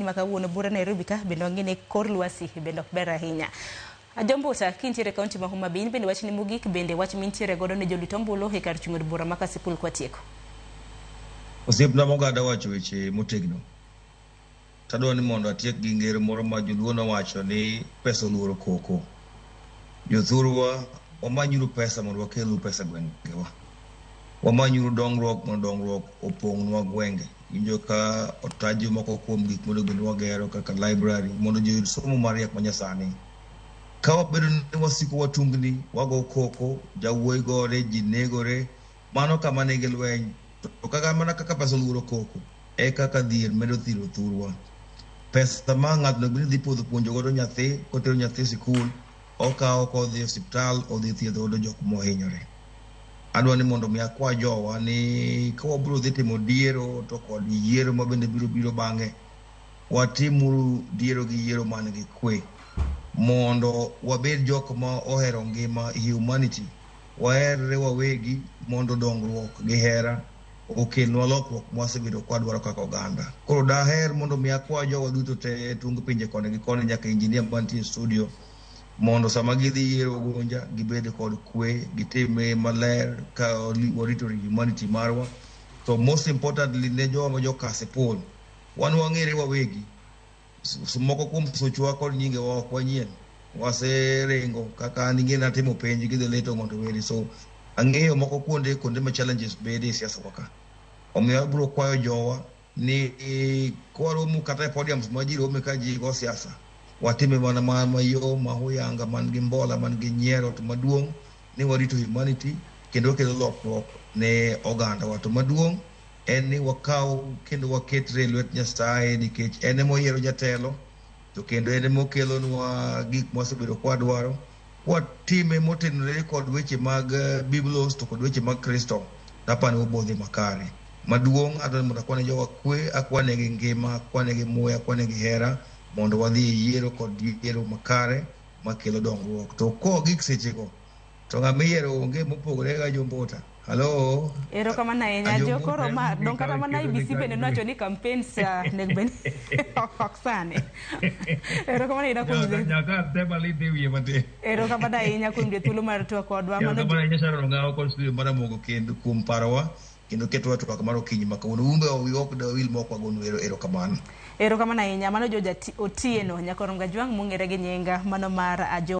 Ma kawuono bura Nairobi ka bende wang'e ni kor lwasi bende ok ber ahinya. Ajombuta kintiere e kaunti ma Homa Bay in bende wachni mogik bende wach mintiere godo ne jolit ombulu e kar chung' od bura ma Kasipul kwatieko. Osiepna mogada wacho weche motegno. Tadwa ni mondo atiek gi ngero moro ma joluo nowacho ni pesa oluoro koko. Jothurwa wamanyuru pesa mondo wakelnu pesa gwengewa. Wamanyuru dongruok mondo dongruok opong'nwa gwenge. Winjo ka otaji moko kuom gik monego bed ni wagero kaka library mondo ji oyud somo mariek manyasani. Ka wabedo ni wasiko watungni, wago koko, jawuoyi gore, ji negore, mano kama nigi lweny. To kaka mana kaka pesa oluoro koko, e kaka dhier medo thiro thurwa. Pesa ma ng'ato onego bed ni dhi puodho puonjo godo nyathi, kotero nyathi e sikul, okawo kodhi e osiptal, odhi thiedho godo jok mohinyore. Adwa ni mondo mi akwa jowa ni ka wabiro dhi timo diero to kod yiero ma bende biro biro bang'e, watimuru diero gi yiero man gi kwe mondo wabed jok ma ohero ngima humanity waherre wawegi mondo dongruok gi hera okelnwa lokruok mwasebedo kwadwaro kaka oganda. Koro daher mondo mi akwa jowa duto te e tung pinje koni gi koni nyaka injinia mantie e studio mondo sama gidhi yiero Ugunja gibed kod kwe, gitime maler ka warito humanity marwa. To most importantly ne jowa ma jo Kasipul, wan wang'ere wawegi. Moko kuom suchwa kod nyingewa ok wanyien. Waseringo kaka an ing'e natimo penj gi the late Ong'ondo Were. So ang'eyo moko kuonde kuonde ma challenges bede e siasa wa ka. Omiyo abiro kwayo jowa ni kwaromo kata e podiums ma ji rome ka ji go siasa, watime mana ma mayom, ma huyanga, man gi mbola, man gi nyiero, to maduong' ni warito humanity kendo wakelo lokruok ne ogandawa. To maduong' en ni wakaw kendo waketre e lwet Nyasaye nikech en ema oyiero jatelo to kendo en ema okelonwa gik mwasebedo kwadwaro. Kwatime motenore kod weche mag Biblos to kod weche mag Kristo, tapani wabodhi makare. Maduong' adwaro ni mondo akwane jowa kwe, akwanegi ngima, akwanegi muya, akwanegi hera mondo wadhi e yiero kod yiero makare makelo dongruok. To kogik sechego, to ng'ama iyiero onge mopogore ga Jombota. Hello? Erokamano ahinya jo koro ma dong kata mana IEBC bende nowacho ni campaigns onego bed ok sani. Erokamano ahinya kuom Nyaka tema lidhi wiye matin. Erokamano ahinya kuom yudo thuolo mar twak kodwa. Mano Erokamano ahinya Sharon Ong'awo kod studio mar Ramogo kendo kuom parowa kendo ketwa twak mar okinyi ma kawuono. Un be wiwa ok dawil ma ok wagonu erokamano. Erokamano ahinya. Mano George Otieno Nyakoro Ngajwang' mong'ere gi nyinga mano mar Ajo.